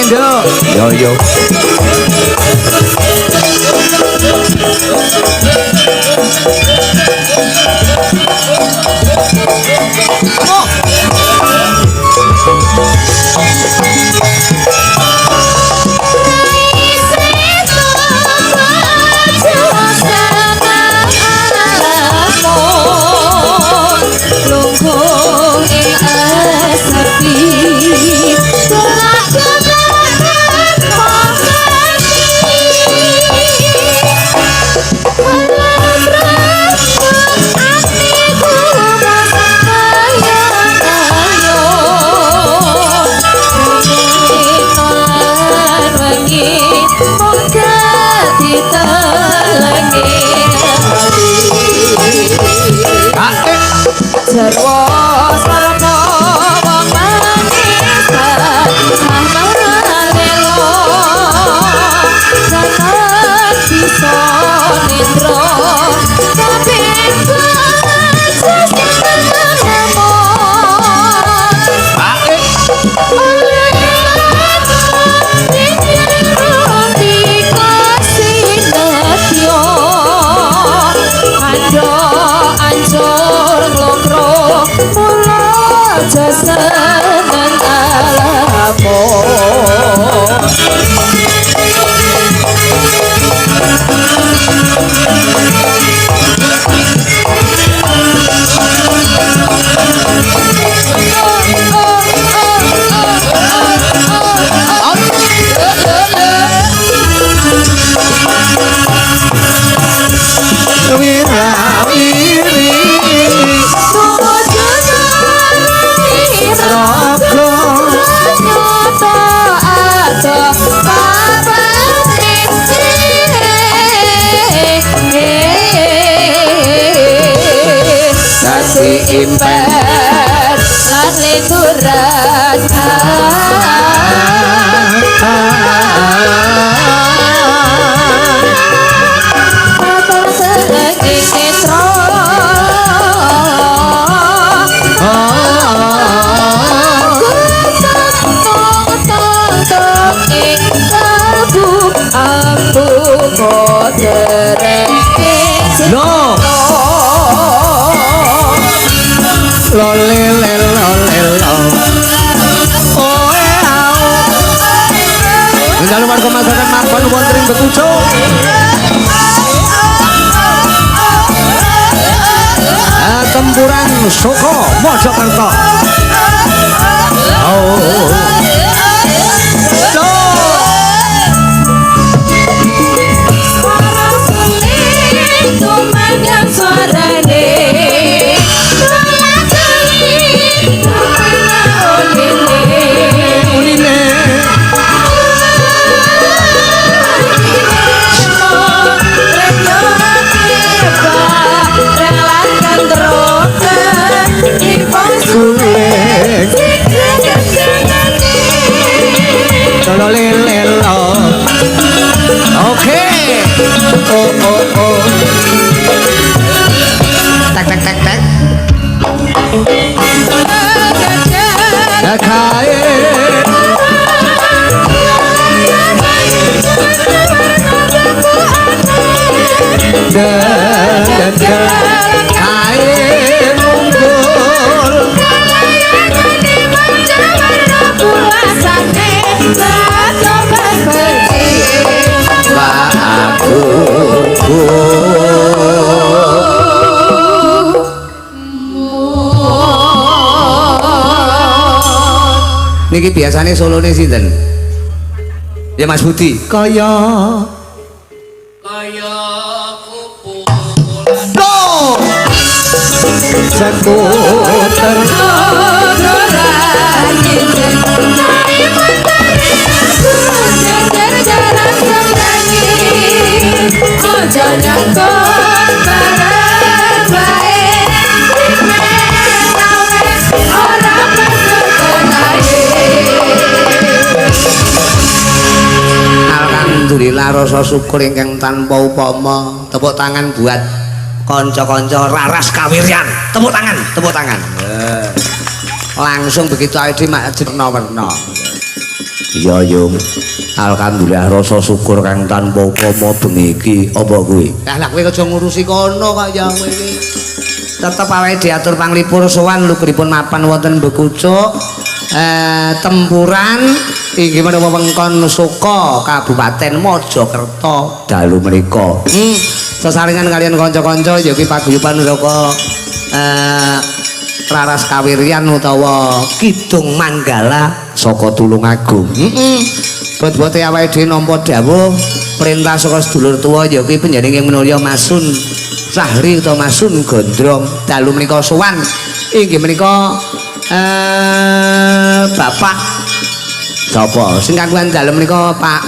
Nduk. Yo yo. Imper lan lituran No. Lo le le lo le lo. Oh eh au. Dalu warga masakan mapan wonten ing Betuco. Tempuran Soko Mojokerto. Oh. Oke. Oh oh oh. Tak tak tak tak. Niki biasane solone sinten? Ya Mas Budi. Kaya kaya kupu no. Sekuter Alhamdulillah rasa syukur ingkang tanpa upama. Tepuk tangan buat kanca-kanca Raras Kawiryan. Tepuk tangan, tepuk tangan. Langsung begitu ae mak werna-werna. Iya, Yung. Alhamdulillah rasa syukur kang tanpa upama bengi iki. Apa kuwi? Lah lah kowe aja ngurusi kono kok ya kowe iki. Tetep awake diatur panglipur sowan lugeripun mapan wonten Bekucuk. Tempuran inggih menawa wewengkon Soka Kabupaten Mojokerto dalu menika. Sesarengan kalian kanca-kanca ya kuwi paguyuban saka Raras Kawiryan utawa Kidung Manggala saka Tulungagung. Heeh. Bot-bote awake dhewe nampa dawuh perintah saka sedulur tuwa ya kuwi panjenengan ing minulya Masun Sahri utawa Masun Gondrong dalu menika sowan inggih menika Bapak sapa sing kagungan dalem menika Pak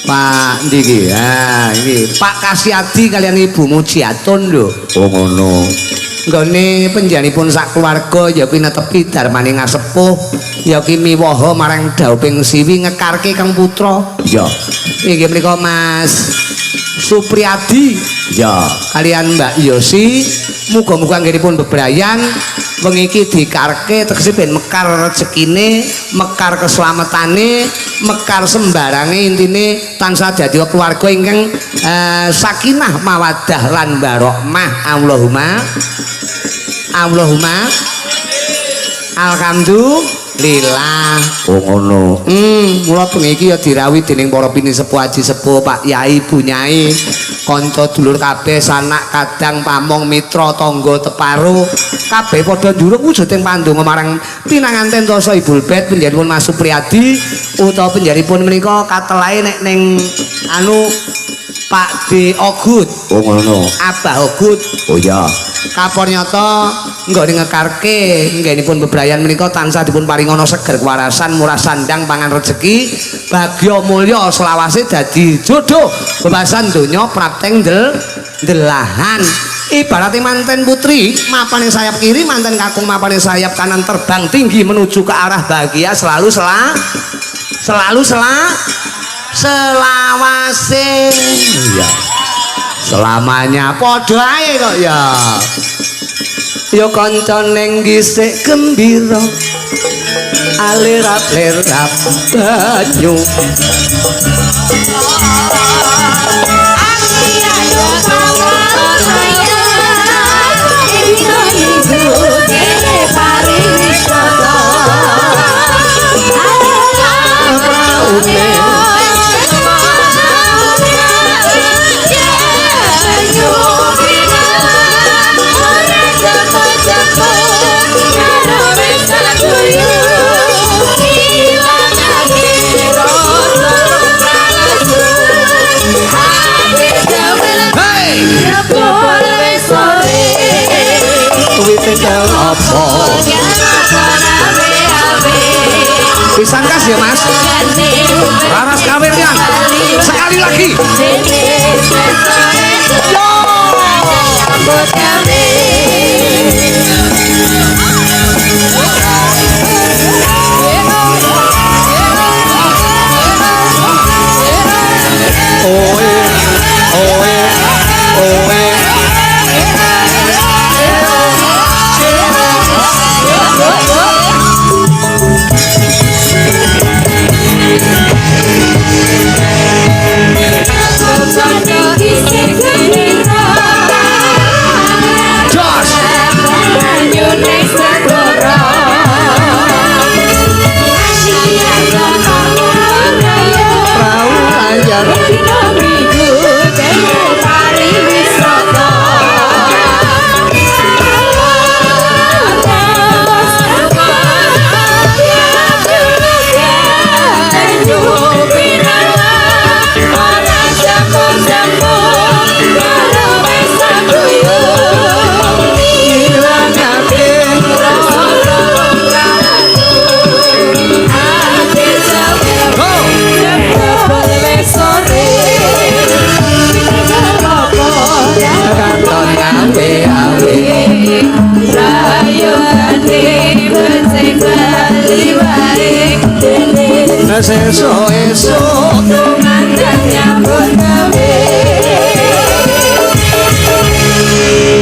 Pak ndi iki? Ha iki Pak Kasiadi kalian Ibu Mujiatun lho. Oh ngono. Nggone panjenenganipun sak keluarga ya kuwi netepi darmane ngasepuh ya kuwi miwaha marang dhauping siwi ngekarke kang putra. Iya. Inggih menika Mas Supriyadi. Ya, kalian Mbak Yosi muga-muga anggenipun bebrayan wengi iki dikarke tegese ben mekar rezekine, mekar keselamatane, mekar sembarange intine tansah dadi keluarga ingkang sakinah mawaddah lan barokah. Allahumma Allahumma alhamdulillah. Oh ngono. Mula bengi iki ya dirawuhi dening para pinisepuh aji sepuh, Pak Yai, Bu Nyai, kanca dulur kabeh, sanak kadang pamong mitra tangga teparo, kabeh padha njurung wujuding pandonga marang pinanganten tasa Ibul Bet panjenenganipun Mas Supriyadi utawa panjenenganipun menika katelahe nek ning anu Pak D Ogut. Oh ngono. Abah Ogut. Oh iya. Kapor nyata nggone ngekarke nggenipun bebrayan menika tansah dipun paringana seger kewarasan, murah sandang, pangan rejeki, bagya mulya selawase dadi jodoh, bebasan donya prapteng delahan. Ibarate manten putri mapane sayap kiri, manten kakung mapane sayap kanan terbang tinggi menuju ke arah bahagia selalu selalu selawase. Iya. Selamanya padha ae kok ya. Ya kanca ning dhisik gembira alirap-lirap banyu. Pisan kas ya Mas. Raras Kawiryan. Sekali lagi. Yo. Oe oe oe. Jos. Prau layar. Esuk esuk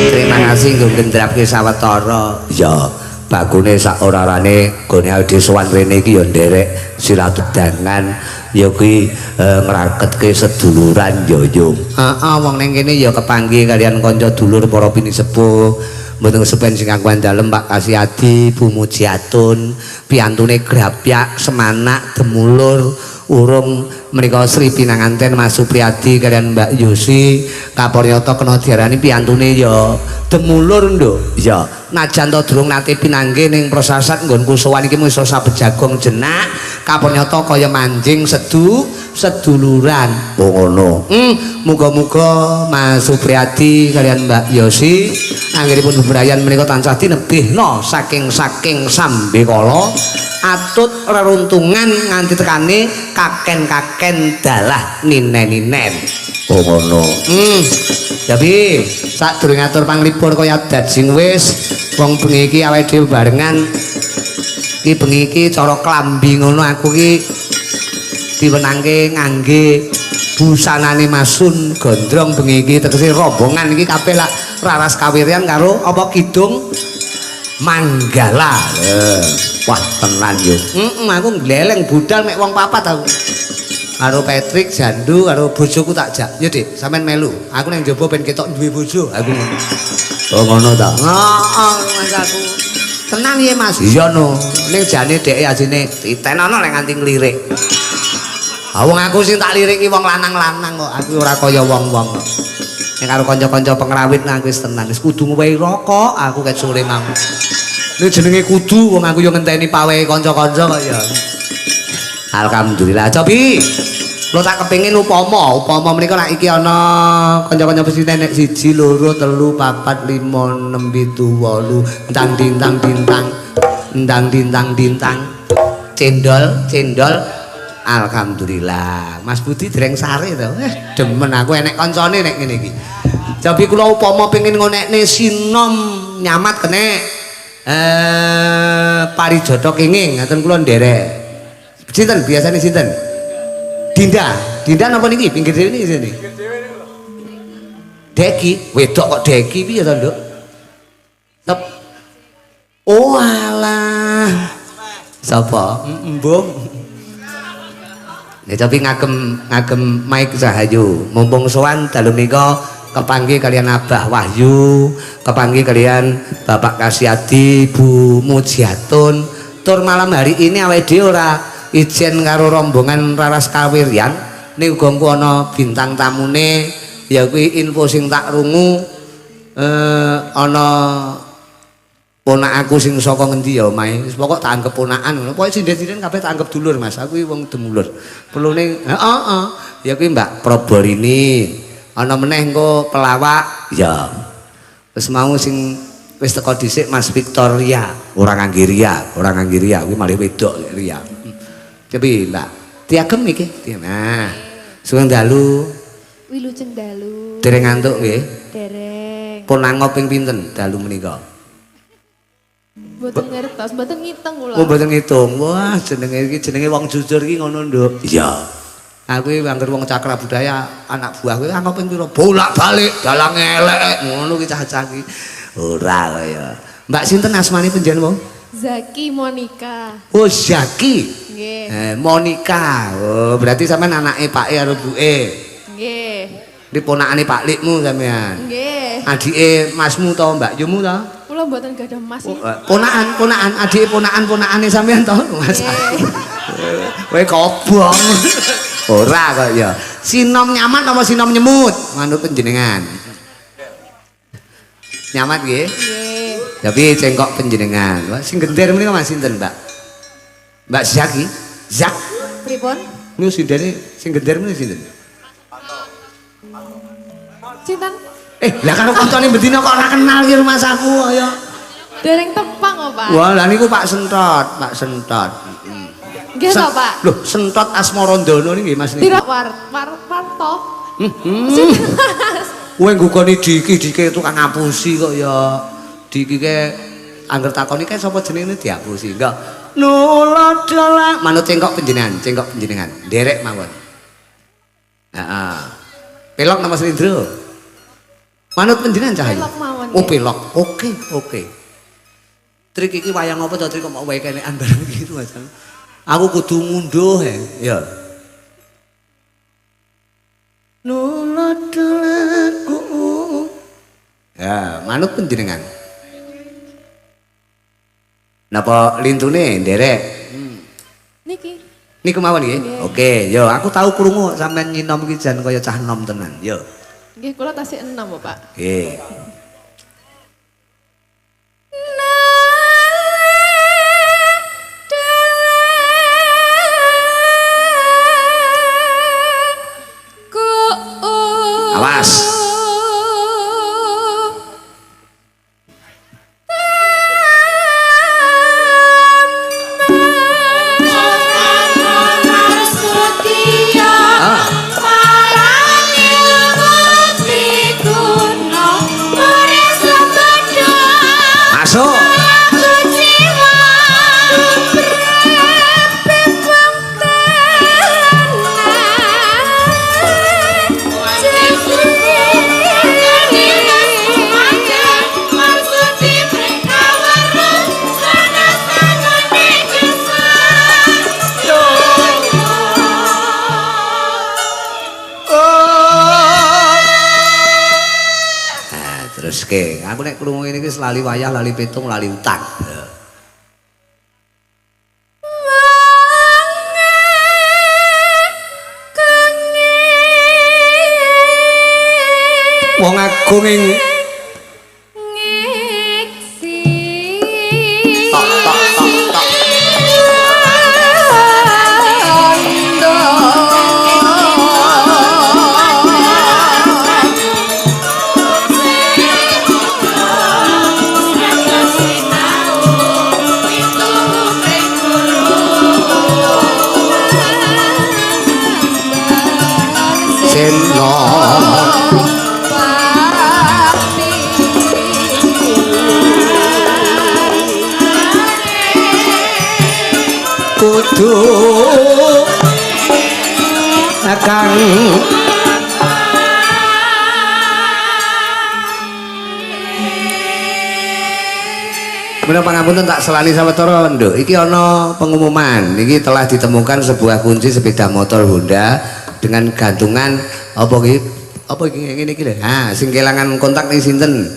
terima kasih nggo gendrapke sawetara. Ya, Bakune sak ora-orane gone awake dhewe sowan rene iki ya nderek silaturahman ya kuwi ngraketke seduluran ya yo. Heeh, wong ning kene ya kepanggih kalian kanca dulur para pinisepuh. Mboten sepen sing kagungan dalem Pak Kasiadi, Bu Mujiatun, piyantune Grapyak, Semanak, Demulur, urung menika Sri Pinanganten Mas Supriyadi kalian Mbak Yusi, kaporyata kena diarani piyantune ya Demulur, Nduk. Iya, najan to durung nate pinanggih ning prosasat nggonku sowan iki mung iso sabejagong jenak, kaporyata kaya manjing seduluran. Oh ngono. Muga-muga Mas Supriyadi kalian Mbak Yosi anggenipun bebrayan menika tansah tinebihna saking-saking sambekala atut reruntungan nganti tekane kaken-kaken dalah ninen-ninen. Oh ngono. Tapi sadurunge atur panglipur kaya adat sing wis wong bengi iki awake dhewe barengan iki bengi iki cara klambi ngono aku ki diwenangke ngangge busanane Masun Gondrong bengi iki tegese rombongan iki kabeh lak raras kawiryan karo apa kidung Manggala. Wah tenan yo. Heeh, aku gleleng budal mek wong papat aku. Karo Patrick, Jandu, karo bojoku tak jak. Yo Dik, sampean melu. Aku nang njaba ben ketok duwe bojo. Aku ngono. Oh ngono ta. Heeh, Mas aku. Tenang ya Mas. Iya no. Ning jane dheke ajine titenono lek nganti nglirik. Ah wong aku sing tak lirik ki wong lanang-lanang kok. Aku ora kaya wong-wong. Nek karo kanca-kanca pengrawit nang wis tenan. Wis kudu ngewehi rokok aku ket sore mau. Nek jenenge kudu wong aku yo ngenteni pawehe kanca-kanca kok ya. Alhamdulillah. Cobi. Lo tak kepengin upama, upama menika nek iki ana kanca-kanca pesinen nek 1 2 3 4 5 6 7 8 entang dintang dintang entang dintang dintang cendol cendol. Alhamdulillah. Mas Budi dereng sare to. Demen aku enek kancane nek ngene iki. Cobi kula upama pengin ngonekne sinom nyamat kenek parijata kenging ngaten kula nderek. Sinten biasane sinten? Dinda. Dinda napa niki? Pinggir dhewe niki sini. Deki, wedok kok Deki piye to, Nduk? Tep. Oh alah. Sapa? Embung. Ya tapi ngagem ngagem mic Cahayu. Mumpung sowan dalu menika kepanggih kalian Abah Wahyu, kepanggih kalian Bapak Kasiadi, Bu Mujiatun. Tur malam hari ini awake dhewe ora ijen karo rombongan Raras Kawiryan. Ning uga engko ana bintang tamune ya kuwi info sing tak rungu ana ponak aku sing saka ngendi ya omahe. Wis pokok tak anggap ponakan ngono. Pokoke sinden-sinden kabeh tak anggap dulur Mas. Aku iki wong demulur. Perlune heeh heeh. Ya kuwi Mbak Proborini. Ana meneh engko pelawak ya. Wis mau sing wis teko dhisik Mas Victoria, ora ngangge ria, ora ngangge ria kuwi malih wedok lek ria. Cobi Mbak, diagem iki. Nah, sugeng dalu. Wilujeng dalu. Dereng ngantuk nggih? Dereng. Pun angop ping pinten dalu menika? Mboten ngertos, mboten ngitung kula. Oh, mboten ngitung. Wah, jenenge iki jenenge wong jujur iki ngono, Nduk. Iya. Aku iki anggere wong cakra budaya anak buah kuwi angop ping pira? Bolak-balik dalang elek ngono ki cah-cah iki. Ora kaya. Mbak sinten asmane panjenengan wong? Zaki Monica. Oh, Zaki. Nggih. Monica. Oh, berarti sampean anake Pake karo Buke. Nggih. Ini ponakane Pak Likmu sampean. Nggih. Adike masmu to, Mbak Yumu to? Kula mboten gadah mas. Oh, ponakan, ponakan, adike ponakan, ponakane sampean to, Mas. Nggih. Kowe kobong. Ora kok ya. Sinom nyamat apa sinom nyemut? Manut panjenengan. Nyamat nggih? Nggih. Tapi cengkok panjenengan. Wah, sing gender menika Mas sinten, Mbak? Mbak Zaki? Zak. Pripun? Niku sindene sing gender menika sinten? Sinten? Lah karo kancane bendina kok ora kenal ki rumah saku ayo. Dereng tepang kok, Pak. Wah, lah niku Pak Sentot, Pak Sentot. Nggih to, Pak? Loh, Sentot Asmarandana niki nggih Mas niki. Tira war war warto. Kowe nggugoni Diki, Diki tukang ngapusi kok ya. Diki ke angger takoni kae sapa jenenge diapusi. Enggak. Nuladalah manut cengkok panjenengan, cengkok panjenengan. Nderek mawon. Heeh. Pelok nama Slendro. Manut panjenengan Cahayu. Pelok mawon, Oh, nggih. pelok. Oke, oke. Trik iki wayang apa to Trik kok mau wae kenekan bareng iki Mas. Aku kudu ngunduh ya. Nuladaku. Ya, manut panjenengan. Napa lintune nderek? Niki. Niku mawon nggih. Oke, yo aku tau krungu sampean nyinom iki jan kaya cah nom tenan. Yo. Nggih, kula tasih enom, Pak. Nggih. Awas. Masuk. Terus ke, aku nek krungu ngene iki lali wayah, lali petung, lali utang. Wong agung ing ngiksi. Tok tok tok tok. Seno kudu kang Menapa pangapunten tak selani sawetara nduk. Iki ana pengumuman. Iki telah ditemukan sebuah kunci sepeda motor Honda dengan gantungan apa iki? Apa iki ngene iki lho. Ha, sing kelangan kontak ning sinten?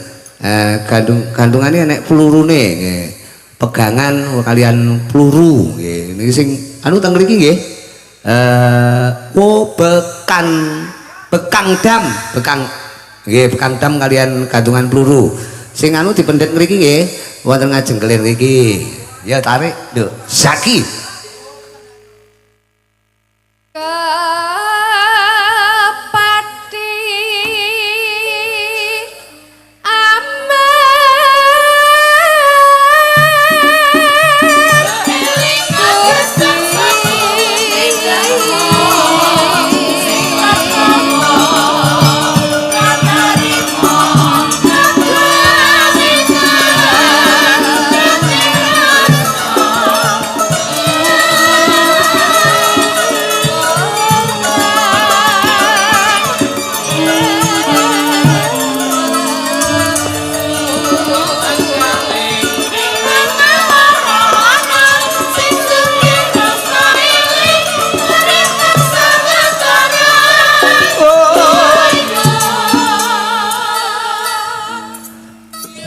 Gantungane enek pelurune nggih. Pegangan kalian peluru nggih. Niki sing anu teng mriki nggih. Oh bekang dam, bekang nggih, bekang dam kalian gantungan peluru. Sing anu dipendet ngriki nggih, wonten ngajeng kelir ngriki. Ya tarik, nduk. Zaki. Kepati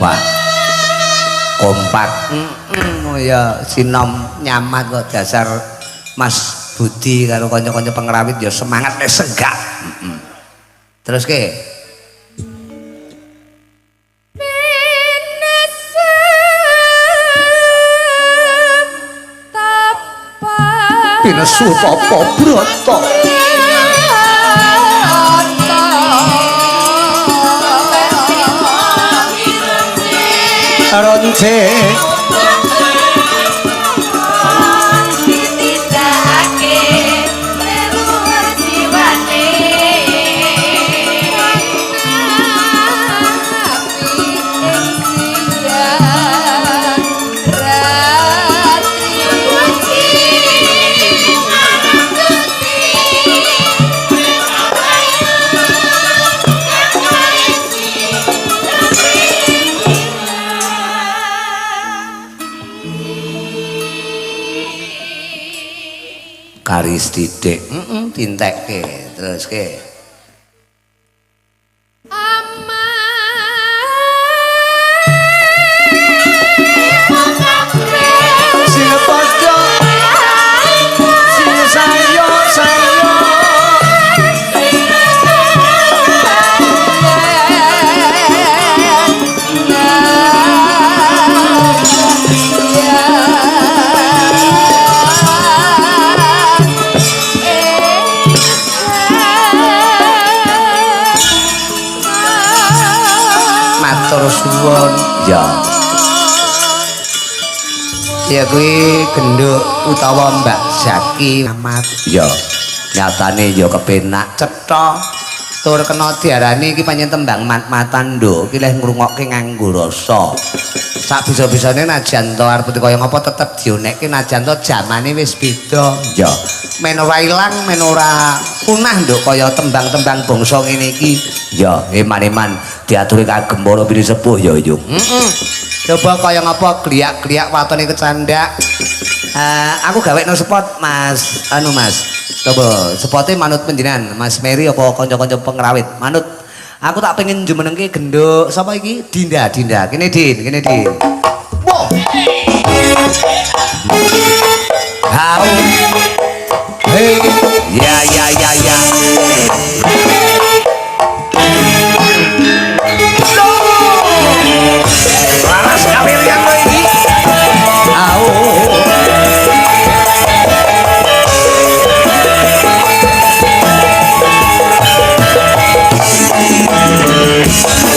Wah. Kompak. Oh ya sinom nyaman kok dasar Mas Budi karo kanca-kanca pengrawit ya semangat nek senggak. Terus ke? Pinesu tapa brata. Ronce wis didik. Heeh, dintekke teruske. Sing padha sing sayo sayo matur suwun ya. Ya kuwi genduk utawa Mbak Zaki Ahmad ya. Nyatane ya kepenak cetha tur kena diarani iki pancen tembang mat-matan nduk iki leh ngrungokke nganggo rasa. Sak bisa-bisane najan to arep kaya ngapa tetep dionekke najan to jamane wis beda ya. Men ora ilang men ora punah nduk kaya tembang-tembang bangsa ngene iki ya. Eman-eman diaturi kagem para pinisepuh ya yung. Heeh. Coba kaya ngapa kliak-kliak watone kecandak. Aku gawekno spot Mas, anu Mas. Coba spote manut panjenengan, Mas Mary apa kanca-kanca pengrawit? Manut. Aku tak pengen jumenengke genduk sapa iki? Dinda, Dinda. Kene Din, kene Din. Wo. Hau. Hey. Ya ya ya ya. Laras kawin yang iki. Au.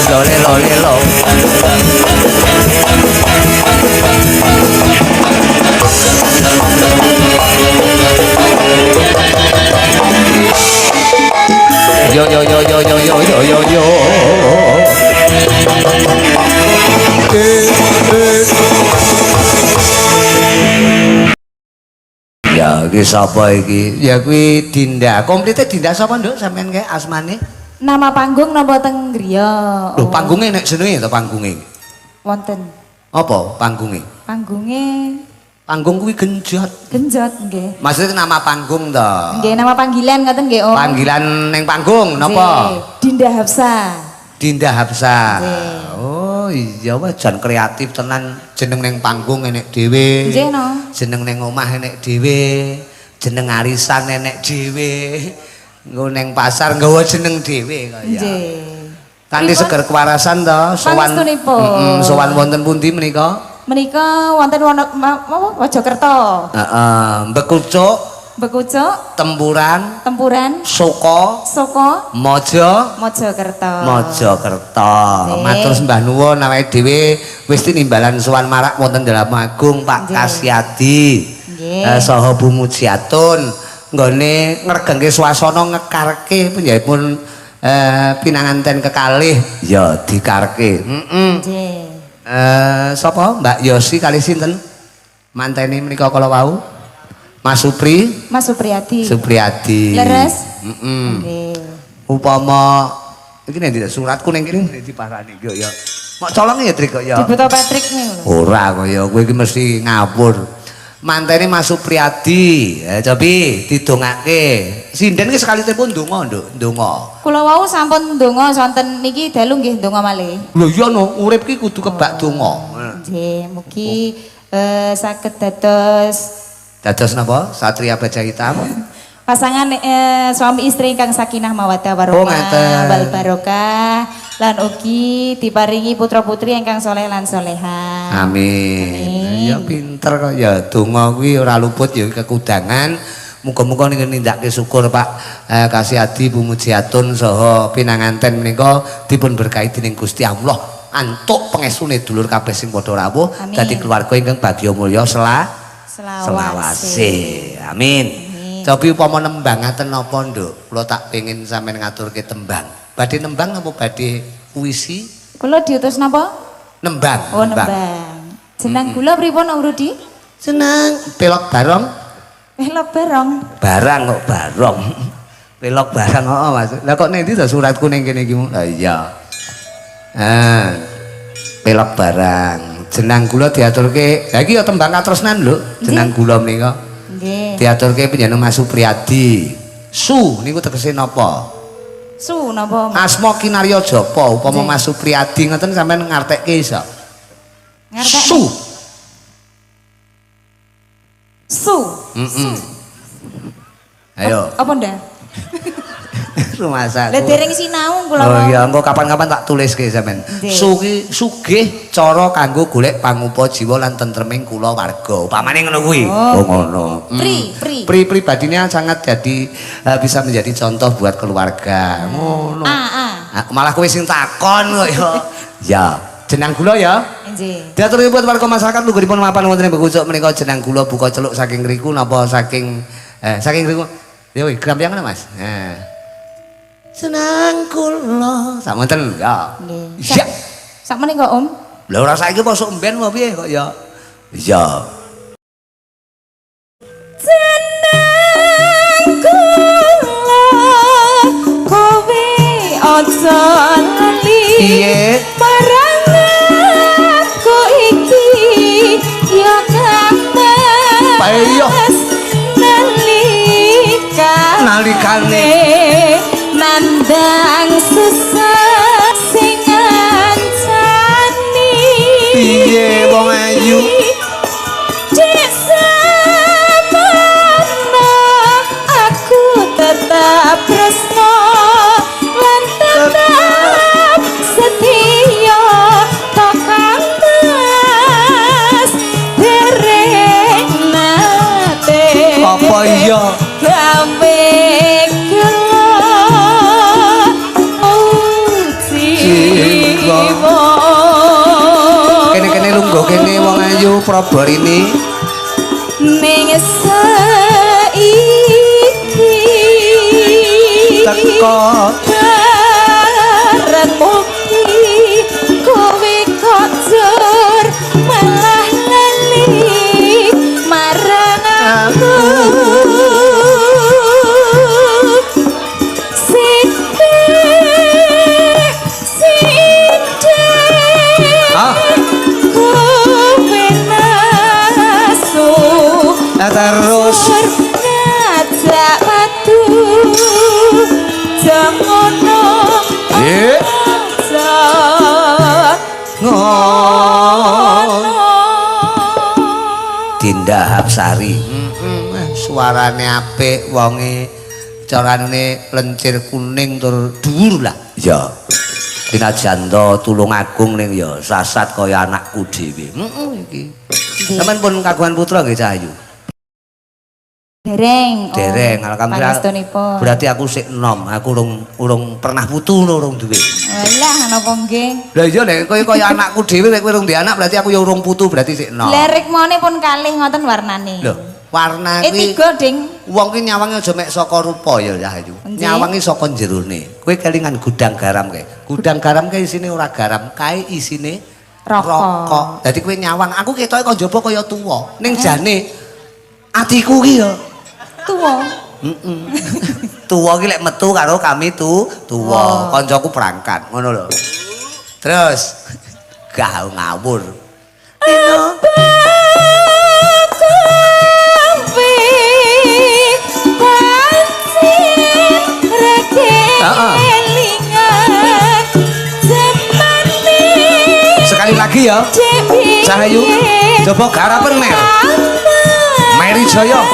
Lole lole lo. Yo yo yo yo yo yo yo yo yo. Ya iki sapa iki? Ya kuwi Dinda. Komplite Dinda sapa nduk sampean kae asmane? Nama panggung napa teng griya? Lho panggunge nek jenenge to panggunge. Wonten. Apa panggunge? Panggunge panggung kuwi genjot. Genjot nggih. Maksudnya nama panggung to? Nggih, nama panggilan ngoten nggih, Om. Panggilan ning panggung napa? Dinda Hapsa. Dinda Hapsa. Oh iya wah jan kreatif tenan, jeneng ning panggung enek dhewe. Nggih no. Jeneng ning omah enek dhewe, jeneng arisan enek dhewe. Nggo ning pasar nggawa jeneng dhewe kaya. Nggih. Kanthi seger kewarasan to, sowan. Heeh, sowan wonten pundi menika? Menika wonten Mojokerto. Heeh, Bekucuk, Bekucuk, Tempuran, Tempuran, Soko, Soko, Mojo, Mojokerto. Mojokerto. Matur sembah nuwun awake dhewe wis tinimbalan sowan marak wonten Dalem Agung Pak Kasyadi. Nggih. Saha Bu Mujiatun nggone ngregengke swasana ngekarke panjenenganipun pinanganten kekalih ya dikarke. Heeh. Nggih. Sapa Mbak Yosi kali sinten? Mantene menika kala wau? Mas Supri, Mas Supriyadi. Supriyadi. Leres? Heeh. Nggih. Upama iki nek suratku ning kene diparani kok ya. Mok colong ya Trik kok ya. Dibuta Patrick niku lho. Ora kok ya kowe iki mesti ngawur. Mantene Mas Supriyadi. Cobi didongake. Sinden iki sekali telepon ndonga, Nduk, ndonga. Kula wau sampun ndonga sonten niki dalu nggih ndonga malih. Lho iya no, urip ki kudu kebak donga. Nggih, mugi saged dados dados napa? Satria Baja Hitam. Pasangan suami istri ingkang sakinah mawaddah warahmah wal barokah lan ugi diparingi putra-putri ingkang soleh lan solehah. Amin. Amin. Ya pinter kok ya donga kuwi ora luput ya kekudangan. Muga-muga nindakake syukur Pak Kasyadi Bu Mujiatun saha pinanganten menika dipun berkahi dening Gusti Allah. Antuk pengestune dulur kabeh sing padha rawuh dadi keluarga ingkang bagya mulya selawase. Amin. Tapi upama nembang ngaten napa nduk? Kula tak pengin sampean ngaturke tembang. Badhe nembang napa badhe puisi? Kula diutus napa? Nembang. Oh, nembang. Jenang gula pripun Om Rudi? Jenang pelok barong. Pelok barong. Barang kok barong. Pelok barang heeh Mas. Lah kok ning ndi to suratku ning kene iki? Lah iya. Ah. Pelok barang. Jenang gula diaturke. Lah iki ya tembang katresnan lho, jenang gula menika. Nggih. Diaturke panjenengan Mas Supriyadi. Su niku tegese napa? Su napa? Asma kinarya japa upama Nggih. Mas Supriyadi ngoten sampean ngartekke iso. Ngartekke. Su. Su. Heeh. Ayo. Apa ndak? Rumah Lah dereng sinau kula. Oh iya, engko kapan-kapan tak tuliske sampean. Nggih. Sugi sugih cara kanggo golek pangupa jiwa lan tentreming kula warga. Upamane ngono kuwi. Oh. Oh ngono. Pri, pri. Pri pribadinya sangat jadi bisa menjadi contoh buat keluarga. Ngono. A, A. Ah, malah kowe sing takon kok ya. Ya, jenang gula ya. Nggih. Diaturi buat warga masyarakat lungguhipun mapan wonten ing Bekucuk menika jenang gula buka celuk saking ngriku napa saking saking ngriku. Ya wih, grambyang Mas. Nah. Jenang kula. Samonten ya. Nggih. Iya. Sak menika Om. Lah ora saiki apa sok mben apa piye kok ya. Iya. Jeneng kula kowe aja lali. Piye? Marang aku iki ya Kang Mas. Iya. Nalika Nalikane. nandang susah sing ngancani. Piye wong ayu? Dek samono aku tetap tresno lan tetap setia to Kang Mas dereng nate Apa iya? gawe kula jiwa. Kene-kene lungguh kene wong ayu Proborini. Ning saiki Teko bareng bukti kowe kok jur malah lali marang aku. Sithik sithik Ah. kowe nasu Lah terus ngajak padu jangono Nggih. aja ngono. Dinda Hapsari. Suarane apik, wonge carane lencir kuning tur dhuwur lah. Iya. Dinajan to Tulungagung ning ya sasat kaya anakku dhewe. Heeh iki. Sampeyan pun kagungan putra nggih Cah Ayu? Dereng. Oh, Dereng, alhamdulillah. Pangestunipun. Berarti aku sik enom, aku urung urung pernah putu urung duwe. Walah napa nggih? Lah iya nek kowe kaya anakku dhewe nek kowe urung duwe anak berarti aku ya urung putu berarti sik enom. Lah rikmane pun kalih ngoten warnane. Lho, warna kuwi tiga ding. Wong ki nyawange aja mek saka rupa ya Cah Ayu. Nggih. Nyawange saka jerone. Kowe kelingan gudang garam kae. Gudang garam kae isine ora garam, kae isine Rokok. Dadi kowe nyawang, aku ketoke kok njaba kaya tuwa. Ning jane atiku ki ya Tuwa. Heeh. Tuwa ki lek metu karo kami tu tuwa, kancaku perangkat ngono lho. Terus gah ngawur. Nino Kowe pancen Heeh. rekelingan jamane Sekali lagi ya. Cah Ayu, coba garapen Mer. Meri Jaya.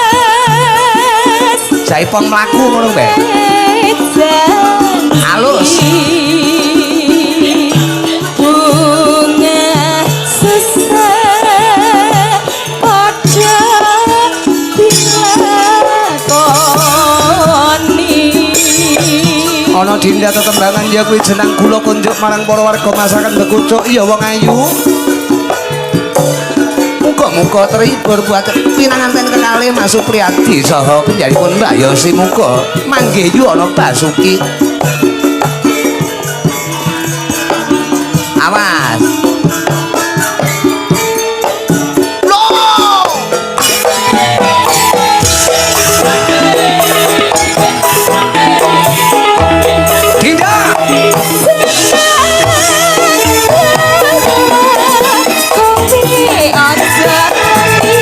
Jaipong mlaku ngono mbek. Halus. Bunga susah padha dilakoni. Ana Dinda tetembangan ya kuwi jenang gula kunjuk marang para warga masyarakat Bekucuk iya wong ayu. Muga-muga terhibur buat pinanganten kekalih Mas Supriyadi saha penjaripun Mbak Yosi muga manggih yu ana Basuki. Awas. Loh! Dinda! Kowe aja lali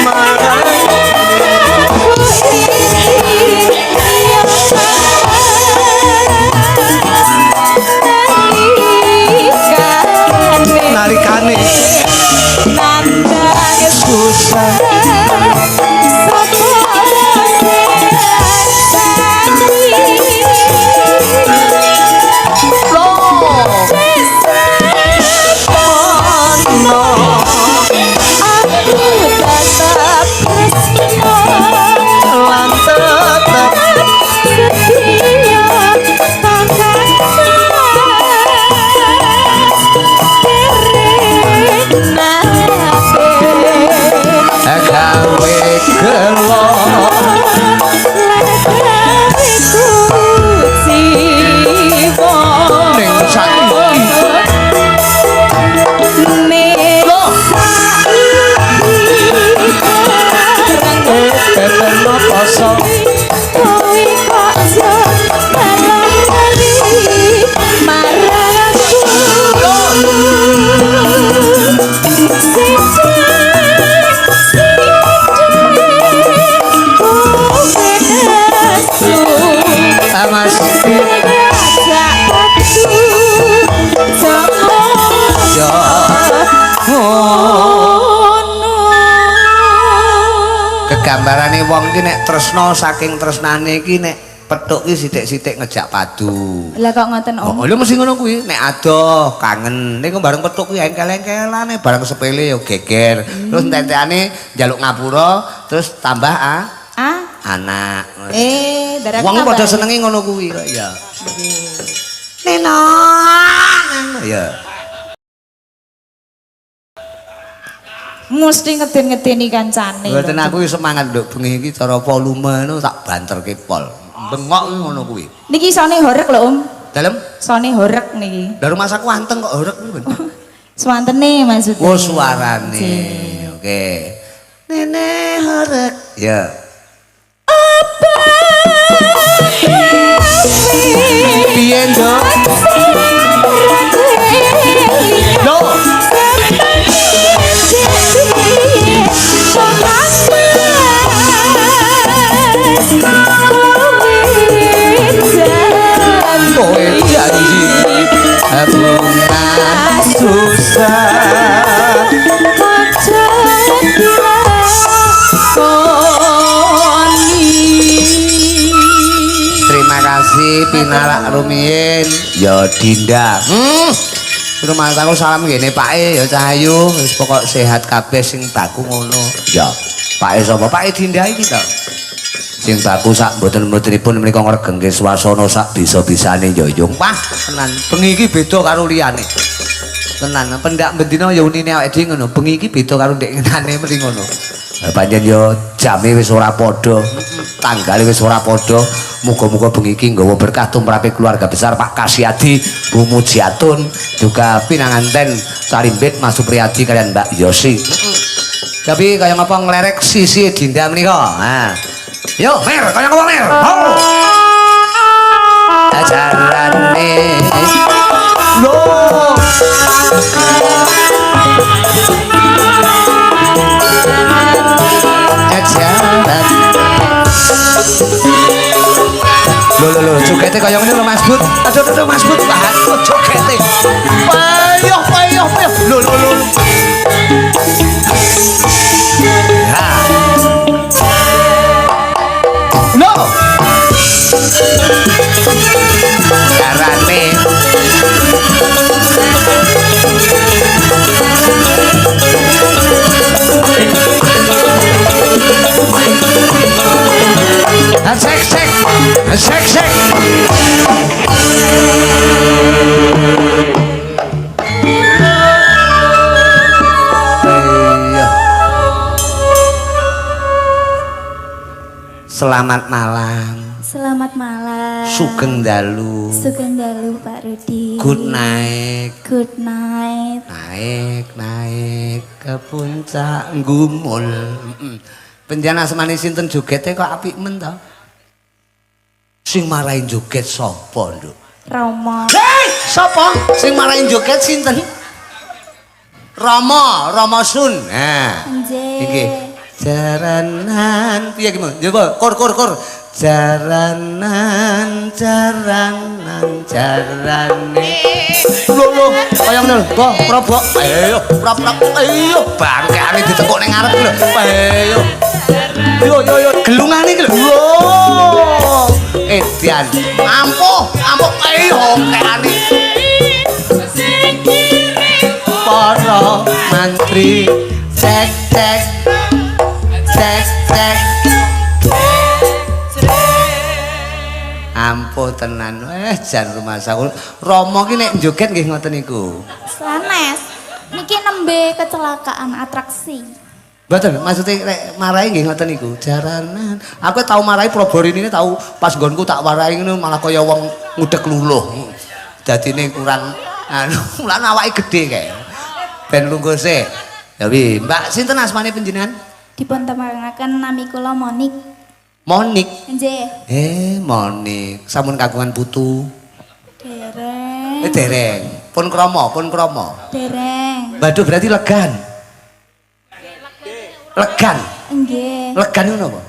Marang nek tresna saking tresnane iki nek petuk ki sithik-sithik ngejak padu. Lah kok ngoten Om? Oh, lho mesti ngono kuwi. Nek adoh kangen, niku bareng petuk kuwi engkel-engkelane, bareng sepele ya geger. Terus entek-entekane njaluk ngapura, terus tambah anak. Darah wong padha senenge ngono kuwi kok ya. Neno. Ya. Mesti ngeden-ngedeni kancane. Mboten aku semangat nduk bengi iki cara volume ngono tak banterke pol. Bengok kuwi ngono kuwi. Niki sone horeg lho Om. Dalem? Sone horeg niki. Lah rumah saku anteng kok horeg kuwi. Swantene maksudnya. Oh suarane. Oke. Nene horeg. Ya. Apa? Piye, Nduk? Lho. Kowe janji bunga susah Terima kasih pinarak rumiyin ya Dinda. Rumah aku salam ngene Pake ya Cahayu, wis pokok sehat kabeh sing baku ngono. Ya, Pake sapa? Pake Dinda iki to. Sing baku sak mboten-mbotenipun menika ngregengke swasana sak bisa-bisane ya yung. Wah, tenan. Bengi iki beda karo liyane. Tenan, pendak bendina ya unine awake dhewe ngono. Bengi iki beda karo ndek ngenane mesti ngono. Pancen ya jame wis ora padha, tanggale wis ora padha. Muga-muga bengi iki nggawa berkah tumrape keluarga besar Pak Kasiadi, Bu Mujiatun, juga pinanganten Sarimbit Mas Supriyadi kalian Mbak Yosi. Tapi kaya ngapa nglerek sisi Dinda menika. Nah. Yo, Mer, kaya ngapa Mer? Ho. Ajarane. Lho. Ajaran. Lho lho lho, jogete kaya ngene lho Mas Bud. Aduh aduh Mas Bud, aduh jogete. Payoh payoh payoh. Lho lho lho. Ha. Lho. Carane. Sek sek sek sek. Iya. Selamat malam. Selamat malam. Sugeng dalu. Sugeng dalu Pak Rudi. Good night. Good night. Naik naik ke puncak Gumul. Penjana asmane sinten jogete kok apik men to? Sing marahi joget sapa, Nduk? Rama. Hei, sapa? Sing marahi joget sinten? Rama, Rama Sun. Nah. Nggih. Iki. Jaranan piye iki, Mas? Coba kor kor kor. Jaranan, jaranan, jarane. Lho lho, kaya ngono lho. Boh, probok. Ayo, prop prop. Ayo, bangkane ditekuk ning ngarep lho. Ayo. Yo yo yo, gelungane iki lho. Lho. Edian. Ampuh, ampuh. Ayo, tekane. Para mantri cek cek cek cek. Ampuh tenan. Jan rumah saku. Rama ki nek joget nggih ngoten niku. Sanes. Niki nembe kecelakaan atraksi. Mboten, maksudnya nek marahi nggih ngoten niku. Jaranan. Aku tau marahi proborinine tau pas nggonku tak warahi ngono malah kaya wong ngudek luluh. Dadine kurang anu, mulane awake gedhe kae. Ben lungguh sik. Ya wi, Mbak sinten asmane panjenengan? Dipun tepangaken nami kula Monik. Monik. Nggih. Monik. Sampun kagungan putu. Dereng. Dereng. Pun krama, pun krama. Dereng. Waduh berarti legan. Legan. Nggih. Legan niku napa?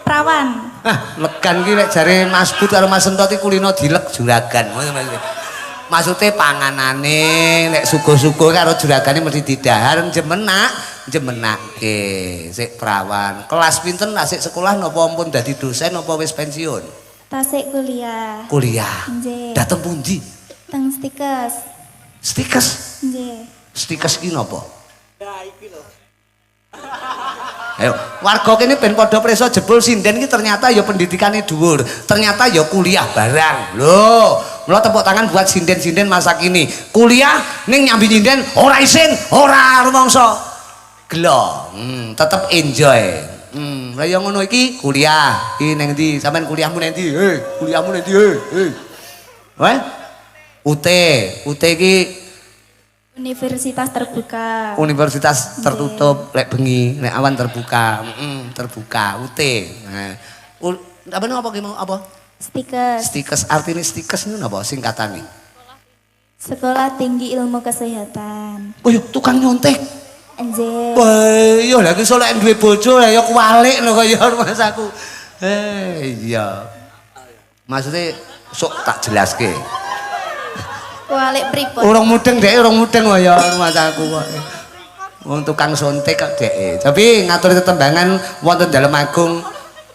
Prawan. Ah, legan ki nek jare Mas Bud karo Mas Sentot iki kulino dilek juragan. Maksude panganane nek suguh-suguh karo juragane mesti didahar jemenak Jemenake sik prawan. Kelas pinten sik sekolah napa ampun dadi dosen napa wis pensiun? Tasik kuliah. Kuliah. Nggih. Dateng pundi? Teng Stikes. Stikes. Nggih. Stikes ki napa? Nah iki lho. Ayo, warga kene ben padha preso jebul sinden iki ternyata ya pendidikane dhuwur, ternyata ya kuliah barang. Lho, mula tepuk tangan buat sinden-sinden masa kini. Kuliah ning nyambi nyinden ora isin, ora rumangsa. Gelo, tetep enjoy. Lah ya ngono iki kuliah. Iki ning ndi? Sampeyan kuliahmu ning ndi? Hei, kuliahmu ning ndi? Hei, hei. Weh? UT, UT iki Universitas terbuka. Universitas tertutup lek bengi, lek awan terbuka. Terbuka UT. Nah, apa apa ki mau apa? Stikes. Stikes artine stikes niku napa singkatane? Sekolah Tinggi Ilmu Kesehatan. Oh iya, tukang nyontek. Nggih. Wah, iya lha iki solek duwe bojo lah ya kuwalik lho kaya masaku. Iya. Maksudnya sok tak jelaske. Kuwalik pripun? Urung mudeng dhek, urung mudeng kaya masaku kok. Wong tukang sontek kok dhek. Tapi ngaturi tetembangan wonten Dalem Agung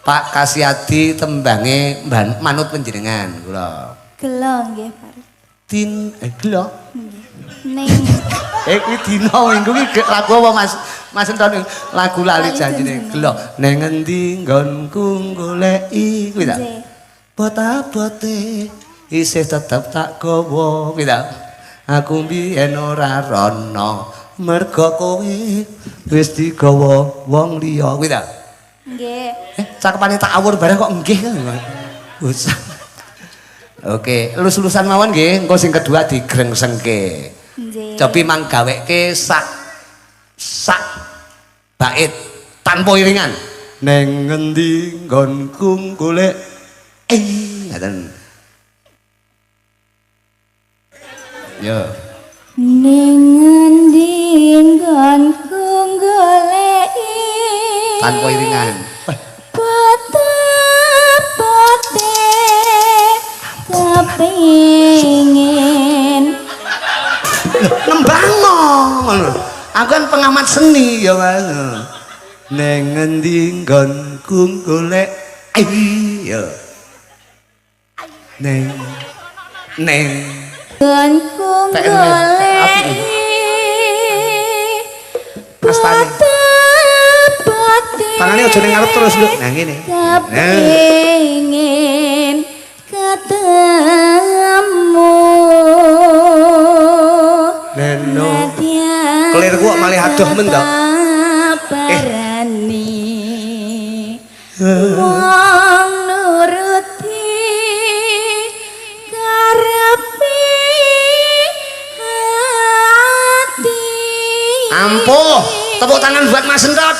Pak Kasiadi tembange manut panjenengan kula. Gelo nggih, Pak. Tin gelo. Nggih. Ning kuwi dina minggu iki lagu apa Mas? Mas Enton lagu lali janjine gelo. Ning ngendi nggonku goleki kuwi ta? Nggih. Bot-abote isih tetep tak gawa kuwi ta. Aku mbiyen ora rono merga kowe wis digawa wong liya kuwi ta. Nggih. Cakepane tak awur bareng kok nggih. Bocah. Oke, lulus-lulusan mawon nggih, engko sing kedua digrengsengke. Nggih. Cobi mang gaweke sak sak bait tanpa iringan. Neng ngendi nggonku golek ngaten. Yo. Ning ngendi nggonku goleki tanpa iringan. Bote-bote kepingin nembang ngono. Aku kan pengamat seni ya Mas. Neng ngendi nggonku golek ya. Neng neng nggonku goleki Astane. Bote-bote Tangane aja ning ngarep terus lho. Nah ngene. Kepingin ketemu. Leno. Kelirku kok malih adoh men to. Parani. Wong nuruti karepe ati. Ampuh. Tepuk tangan buat Mas Entot.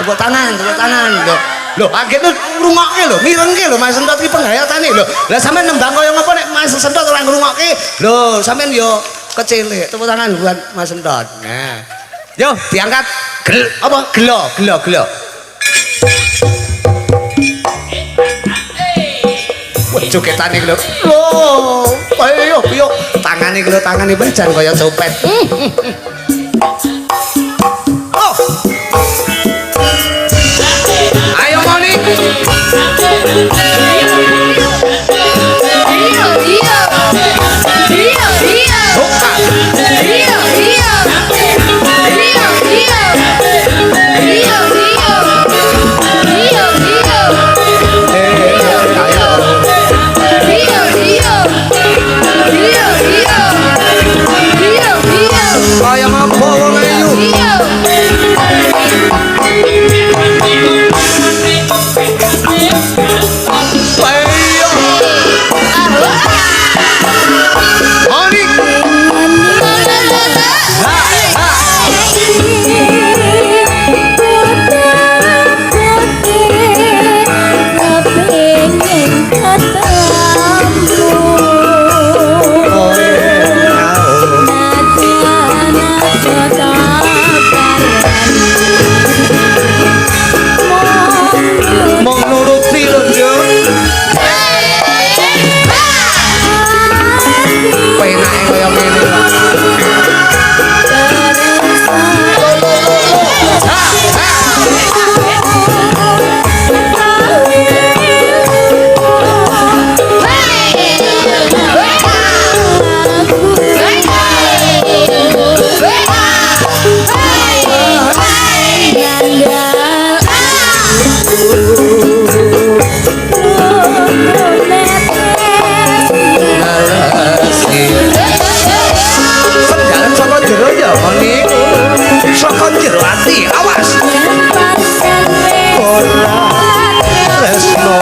Tepuk tangan, tepuk tangan. Lho, lho akhirnya ngrungokke lho, mirengke lho Mas Entot iki penghayatane lho. Lah sampean nembang kaya ngapa nek Mas Entot ora ngrungokke? Lho, sampean yo kecilik. Tepuk tangan buat Mas Entot. Nah. Yo, diangkat. Gel apa? Gelo, gelo, gelo. Wah, jogetane lho. Lho, ayo yo tangane lho, tangane bajan kaya copet. Oh. Ayo Moni. Iya, iya. Iya, iya. Iya, iya. Iya, iya. Iya, iya. Iya, iya. Iya, iya. Iya, iya. Iya, iya. Kaya ngapa wong ora tresno.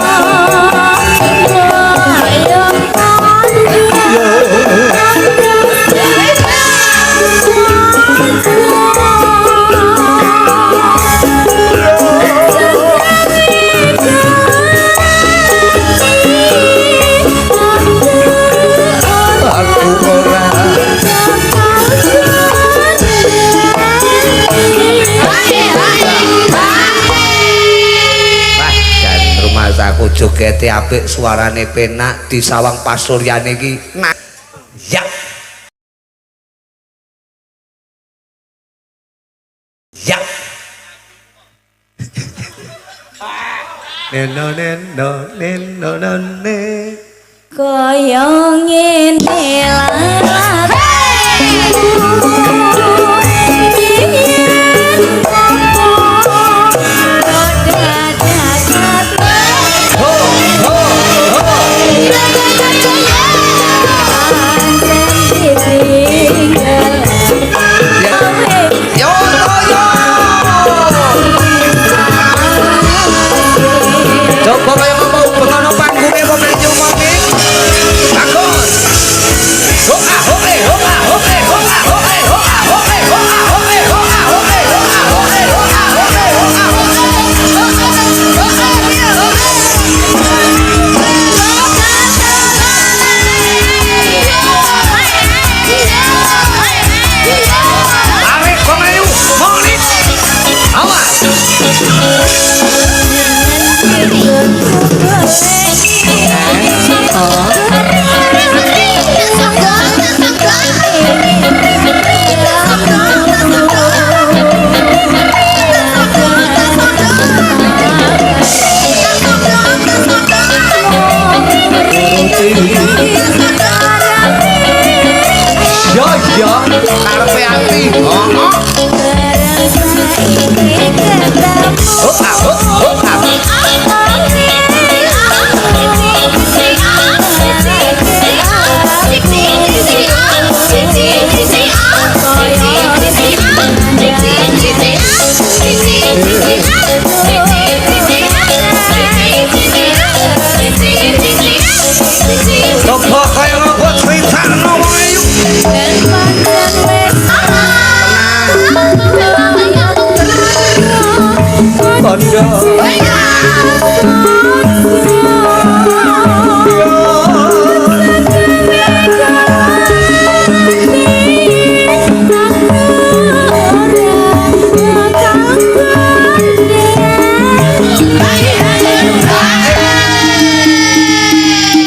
Aku ora. Wah, jan rumasaku jogete apik, suarane penak, disawang pasuryane iki. Nah, ya. Ya. Neno neno neno nene. Kaya ngene laraku Ho ho ho. Ya. Yo yo yo. Coba kaya ngopo bengono panggunge kok mlebu mami. Bagus. Ho ah ho eh ho ah ho eh ho ah ho eh ho ah ho eh ho ah ho eh ho ah ho eh ho ah ho eh ho ah ho eh ho ah ho Tarik kok mlayu. Monik. Awas. Yo yo karepe ati. Heeh. Ho ah ho ho ah. Coba kaya ngopo critakno wong ayu. Kondo.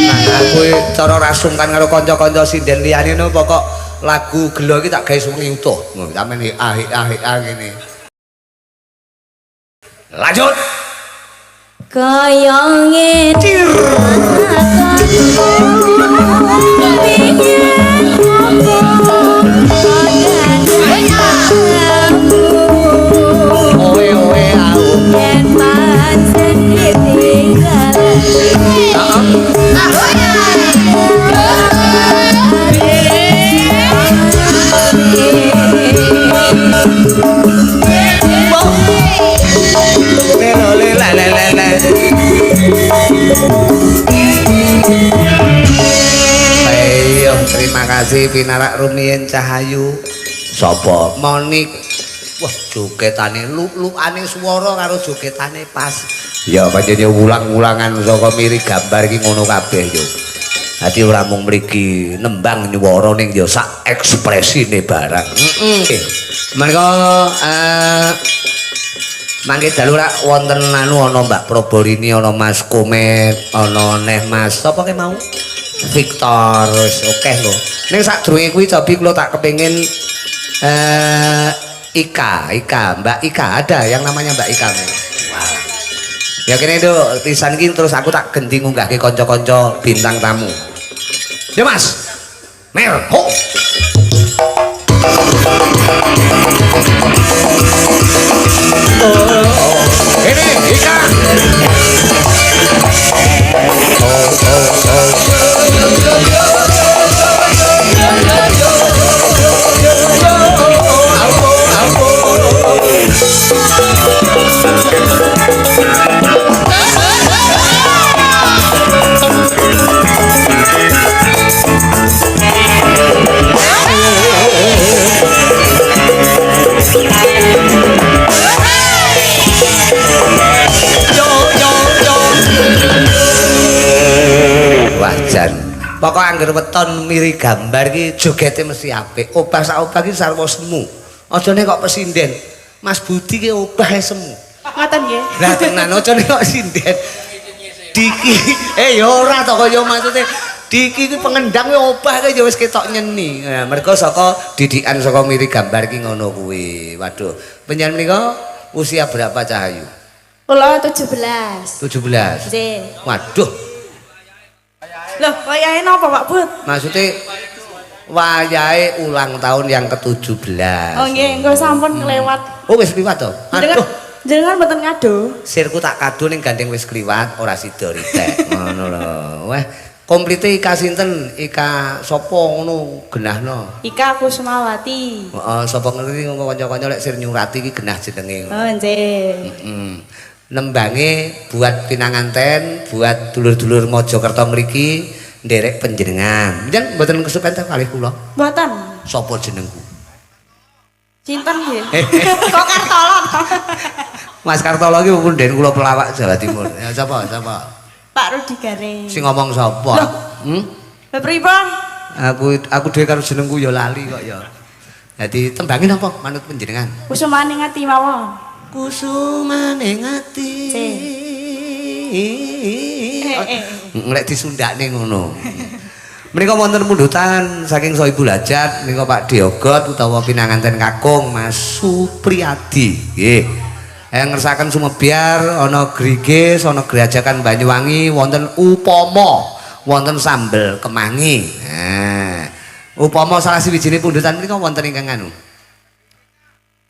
Nah, aku cara ra sungkan karo kanca-kanca sinden liyane no pokok lagu gelo iki tak gawe sewengi utuh. Sampeyan ah ah ah ngene. Lanjut. Kaya ngene Oe oe au. Yen pancen ditinggal. Lelo le le le le le. Ayo, terima kasih pinarak rumiyin Cahayu. Sapa? Monik. Wah, jogetane luk-lukane swara karo jogetane pas. Ya pancen ulang-ulangan saka miri gambar iki ngono kabeh yo. Dadi ora mung mriki nembang nyuwara ning ya sak ekspresine barang. Heeh. Mereka mangke dalu rak wonten anu ana Mbak Proborini, ana Mas Komet, ana neh Mas sapa ke mau? Victor, wis akeh lho. Ning sadurunge kuwi cobi kula tak kepengin Ika, Ika, Mbak Ika ada yang namanya Mbak Ika. Wow. Ya kene nduk, pisan iki terus aku tak genti ngunggahke kanca-kanca bintang tamu. Ya Mas. Mer, ho. Ini Ika. Oh, oh, oh. Pokoke angger weton miri gambar iki jogete mesti apik. Obah sak obah iki sarwa semu. Ajane kok pesinden. Mas Budi ki obah semu. Ngoten nggih. Lah tenan ajane kok sinden. Diki, ya ora to kaya maksude Diki ki pengendang obah ki ya wis ketok nyeni. Nah, mergo saka didikan saka miri gambar ki ngono kuwi. Waduh, panjenengan menika usia berapa Cahayu? Kula 17. 17. Nggih. Waduh. Loh, wayahe napa Pak Bud? Maksudnya wayahe ulang tahun yang ke-17. Oh nggih, engko sampun kelewat. Oh wis kliwat to? Aduh. Jenengan mboten ngado. Sirku tak kado ning gandeng wis kliwat ora sida ritek. Ngono lho. Wah, komplite Ika sinten? Ika sapa ngono genahno? Ika Kusumawati. Heeh, sapa ngerti ngono kanca-kanca lek sir nyurati iki genah jenenge. Oh nggih. Heeh. Nembange buat pinanganten, buat dulur-dulur Mojokerto mriki nderek panjenengan. Njen mboten kesupen ta kalih kula? Mboten. Sapa jenengku? Sinten nggih? Kok Kartolo to? Mas Kartolo iki punden kula pelawak Jawa Timur. Ya sapa? Sapa? Pak Rudi Gareng. Sing ngomong sapa? Hmm? Lha pripun? Aku dhewe karo jenengku ya lali kok ya. Dadi tembange napa manut panjenengan? Kusumane ati mawon. Kusumane ati. Lek disundakne ngono. Menika wonten pundutan saking Sohibul Hajat menika Pak Diogot utawa pinanganten kakung Mas Supriyadi. Nggih. Ngersakaken sumebyar ana Griges, ana Grajagan Banyuwangi, wonten upama, wonten sambel kemangi. Nah, upama salah siwijine pundutan menika wonten ingkang anu.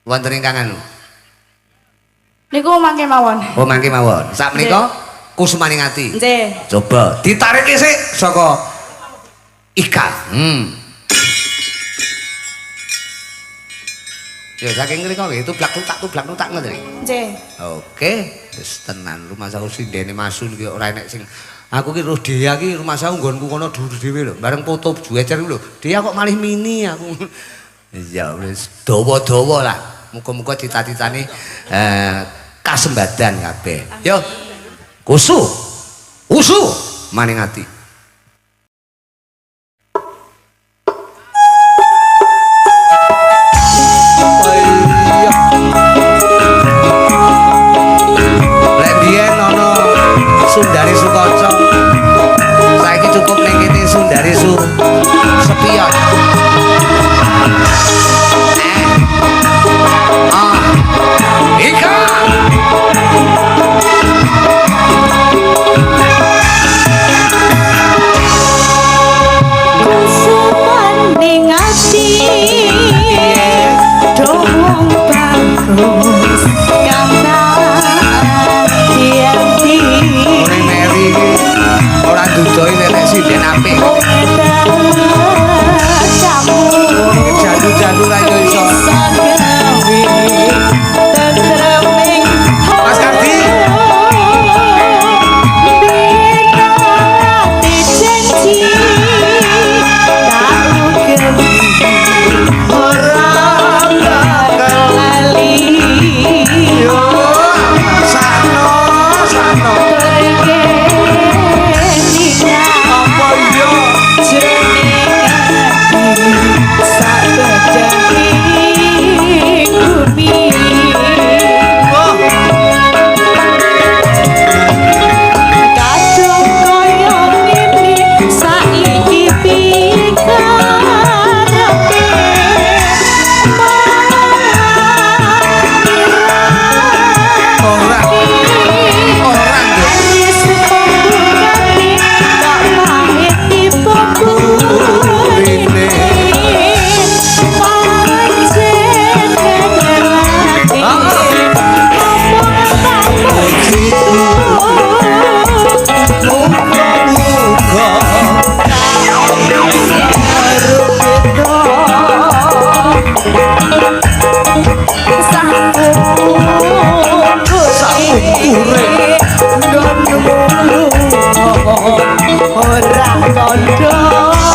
Wonten ingkang anu. Niku mangke mawon. Oh, mangke mawon. Sak menika kusumaning ati. Nggih. Coba ditarik sik saka Ika. Ya saking ngriko nggih tublak tutak ngoten iki. Nggih. Oke, wis tenan rumangsaku sindene Masun ki ora enek sing aku ki roh Dea ki rumangsaku nggonku kono dhuwur dhewe lho. Bareng foto juecer lho. Dea kok malih mini aku. Iya wis dawa-dawa lah. Muga-muga cita-citane kasembadan kabeh. Yo. Kusu. Usu maning ati. Sundari Sukoco saiki cukup ning kene Sundari Su Sepion. Ika Kusumane ati do wong bagus kang ati. Ora dudoi nek sinden apik. Jandu-jandu ra iso. Mas Kardi. Ora bakal lali. Yo sakno sakno.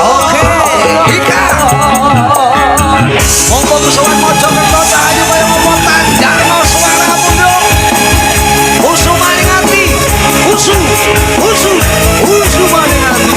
Oke, Ika. Monggo kesowan Mojokerto Cahayu kaya ngopo tanjarno suara munduk. Usu maning ati. Usu, usu, usu maning ati.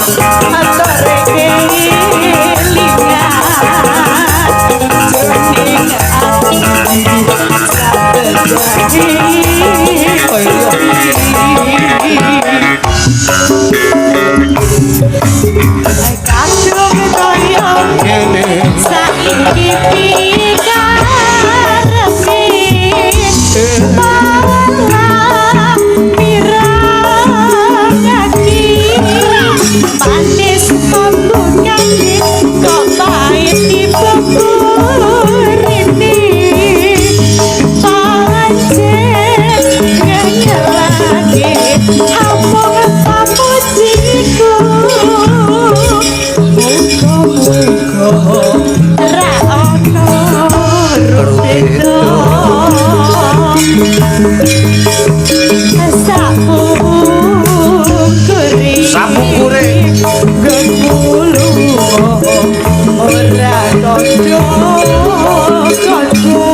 Atore kelingan jroning ati kadung kaya Ngene. Saiki piye karepe malah mirangake manis pambukane kok pahit dibeburine pancen ngenyelake amung pamujiku. Muga-muga ra ono rupeda sapungkure. Sapungkure. Gembulu ora kandha kandha.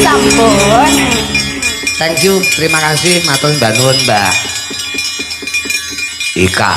Sampun. Thank you, terima kasih, matur mbak nuwun, Mbak Ika.